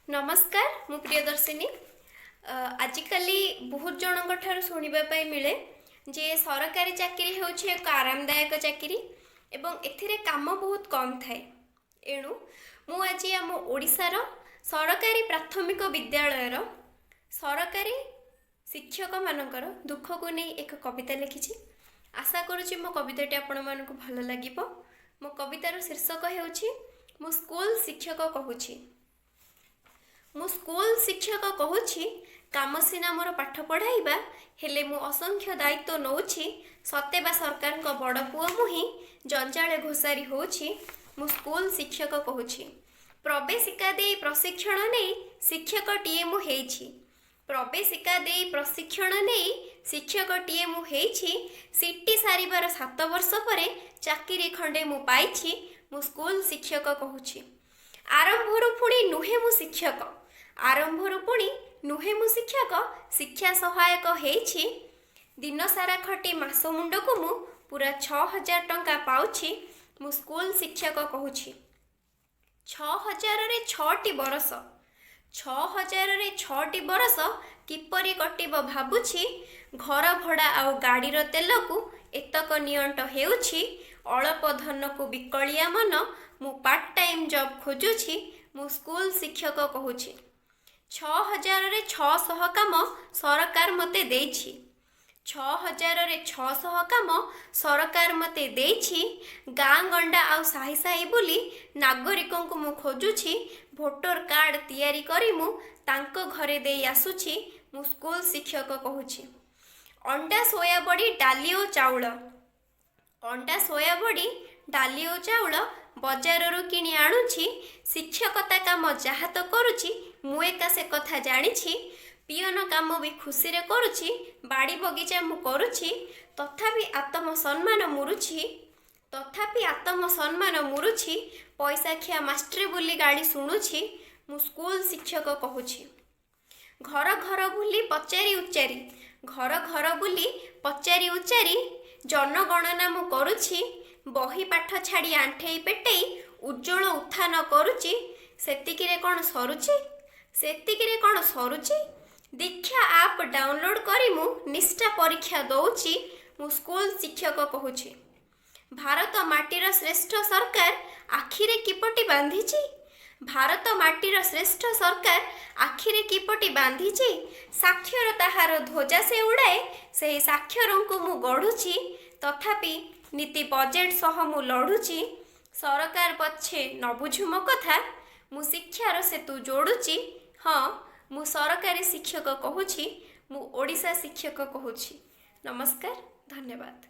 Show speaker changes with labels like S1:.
S1: ନମସ୍କାର, ମୁଁ ପ୍ରିୟଦର୍ଶିନୀ। ଆଜିକାଲି ବହୁତ ଜଣଙ୍କ ଠାରୁ ଶୁଣିବା ପାଇଁ ମିଳେ ଯେ ସରକାରୀ ଚାକିରି ହେଉଛି ଏକ ଆରାମଦାୟକ ଚାକିରି ଏବଂ ଏଥିରେ କାମ ବହୁତ କମ୍ ଥାଏ। ଏଣୁ ମୁଁ ଆଜି ଆମ ଓଡ଼ିଶାର ସରକାରୀ ପ୍ରାଥମିକ ବିଦ୍ୟାଳୟର ସରକାରୀ ଶିକ୍ଷକମାନଙ୍କର ଦୁଃଖକୁ ନେଇ ଏକ କବିତା ଲେଖିଛି। ଆଶା କରୁଛି ମୋ କବିତାଟି ଆପଣମାନଙ୍କୁ ଭଲ ଲାଗିବ। ମୋ କବିତାର ଶୀର୍ଷକ ହେଉଛି ମୁଁ ସ୍କୁଲ ଶିକ୍ଷକ କହୁଛି। ମୁଁ ସ୍କୁଲ ଶିକ୍ଷକ କହୁଛି, କାମ ସିନା ମୋର ପାଠ ପଢ଼ାଇବା, ହେଲେ ମୁଁ ଅସଂଖ୍ୟ ଦାୟିତ୍ୱ ନେଉଛି। ସତେ ବା ସରକାରଙ୍କ ବଡ଼ ପୁଅ ମୁହିଁ ଜଞ୍ଜାଳେ ଘୋଷାରି ହେଉଛି। ମୁଁ ସ୍କୁଲ ଶିକ୍ଷକ କହୁଛି। ପ୍ରବେଶିକା ଦେଇ ପ୍ରଶିକ୍ଷଣ ନେଇ ଶିକ୍ଷକଟିଏ ମୁଁ ହେଇଛି। ପ୍ରବେଶିକା ଦେଇ ପ୍ରଶିକ୍ଷଣ ନେଇ ଶିକ୍ଷକଟିଏ ମୁଁ ହେଇଛି। ସିଟି ସାରିବାର 7 ବର୍ଷ ପରେ ଚାକିରି ଖଣ୍ଡେ ମୁଁ ପାଇଛି। ମୁଁ ସ୍କୁଲ ଶିକ୍ଷକ କହୁଛି। ଆରମ୍ଭରୁ ପୁଣି ନୁହେଁ ମୁଁ ଶିକ୍ଷକ, ଆରମ୍ଭରୁ ପୁଣି ନୁହେଁ ମୁଁ ଶିକ୍ଷକ, ଶିକ୍ଷା ସହାୟକ ହେଇଛି। ଦିନସାରା ଖଟି ମାସ ମୁଣ୍ଡକୁ ମୁଁ ପୁରା 6000 ଟଙ୍କା ପାଉଛି। ମୁଁ ସ୍କୁଲ ଶିକ୍ଷକ କହୁଛି। 6000ରେ 6ଟି ବରଷ, 6000ରେ 6ଟି ବରଷ କିପରି କଟିବ ଭାବୁଛି। ଘର ଭଡ଼ା ଆଉ ଗାଡ଼ିର ତେଲକୁ ଏତକ ନିଅଣ୍ଟ ହେଉଛି। ଅଳପ ଧନକୁ ବିକଳିଆ ମନ, ମୁଁ ପାର୍ଟ ଟାଇମ୍ ଜବ୍ ଖୋଜୁଛି। ମୁଁ ସ୍କୁଲ ଶିକ୍ଷକ କହୁଛି। 6000ରେ 600 କାମ ସରକାର ମୋତେ ଦେଇଛି। 6000ରେ 600 କାମ ସରକାର ମୋତେ ଦେଇଛି। ଗାଁ ଗଣ୍ଡା ଆଉ ସାହି ସାହି ବୁଲି ନାଗରିକଙ୍କୁ ମୁଁ ଖୋଜୁଛି। ଭୋଟର କାର୍ଡ଼ ତିଆରି କରି ମୁଁ ତାଙ୍କ ଘରେ ଦେଇ ଆସୁଛି। ମୁଁ ସ୍କୁଲ ଶିକ୍ଷକ କହୁଛି। ଅଣ୍ଡା, ସୋୟାବଡ଼ି, ଡାଲି ଓ ଚାଉଳ, ଅଣ୍ଡା, ସୋୟାବଡ଼ି, ଡାଲି ଓ ଚାଉଳ ବଜାରରୁ କିଣି ଆଣୁଛି। ଶିକ୍ଷକତା କାମ ଯାହା ତ କରୁଛି, ମୁଁ ଏକା ସେ କଥା ଜାଣିଛି। ପିଅନ କାମ ବି ଖୁସିରେ କରୁଛି, ବାଡ଼ି ବଗିଚା ମୁଁ କରୁଛି। ତଥାପି ଆତ୍ମସମ୍ମାନ ମରୁଛି, ତଥାପି ଆତ୍ମସମ୍ମାନ ମରୁଛି। ପଇସା ଖିଆ ମାଷ୍ଟ୍ରେ ବୋଲି ଗାଳି ଶୁଣୁଛି। ମୁଁ ସ୍କୁଲ ଶିକ୍ଷକ କହୁଛି। ଘର ଘର ବୁଲି ପଚାରି ଉଚାରି, ଘର ଘର ବୁଲି ପଚାରି ଉଚାରି ଜନଗଣନା ମୁଁ କରୁଛି। ବହି ପାଠ ଛାଡ଼ି ଆଣ୍ଠେଇ ପେଟେଇ ଉଜ୍ଜ୍ୱଳ ଉତ୍ଥାନ କରୁଛି। ସେତିକିରେ କ'ଣ ସରୁଛି? ସେତିକିରେ କ'ଣ ସରୁଛି? ଦୀକ୍ଷା ଆପ୍ ଡାଉନଲୋଡ଼୍ କରି ମୁଁ ନିଷ୍ଠା ପରୀକ୍ଷା ଦେଉଛି। ମୁଁ ସ୍କୁଲ ଶିକ୍ଷକ କହୁଛି। ଭାରତ ମାଟିର ଶ୍ରେଷ୍ଠ ସରକାର ଆଖିରେ କିପଟି ବାନ୍ଧିଛି? ଭାରତ ମାଟିର ଶ୍ରେଷ୍ଠ ସରକାର ଆଖିରେ କିପଟି ବାନ୍ଧିଛି? ସାକ୍ଷରତାହାର ଧ୍ୱଜା ସେ ଉଡ଼ାଏ, ସେହି ସାକ୍ଷରଙ୍କୁ ମୁଁ ଗଢ଼ୁଛି। ତଥାପି ନୀତି ବଜେଟ୍ ସହ ମୁଁ ଲଢ଼ୁଛି। ସରକାର ପଛେ ନ ବୁଝୁ ମୋ କଥା, ମୁଁ ଶିକ୍ଷାର ସେତୁ ଯୋଡ଼ୁଛି। ହଁ, ମୁଁ ସରକାରୀ ଶିକ୍ଷକ କହୁଛି। ମୁଁ ଓଡ଼ିଶା ଶିକ୍ଷକ କହୁଛି। ନମସ୍କାର, ଧନ୍ୟବାଦ।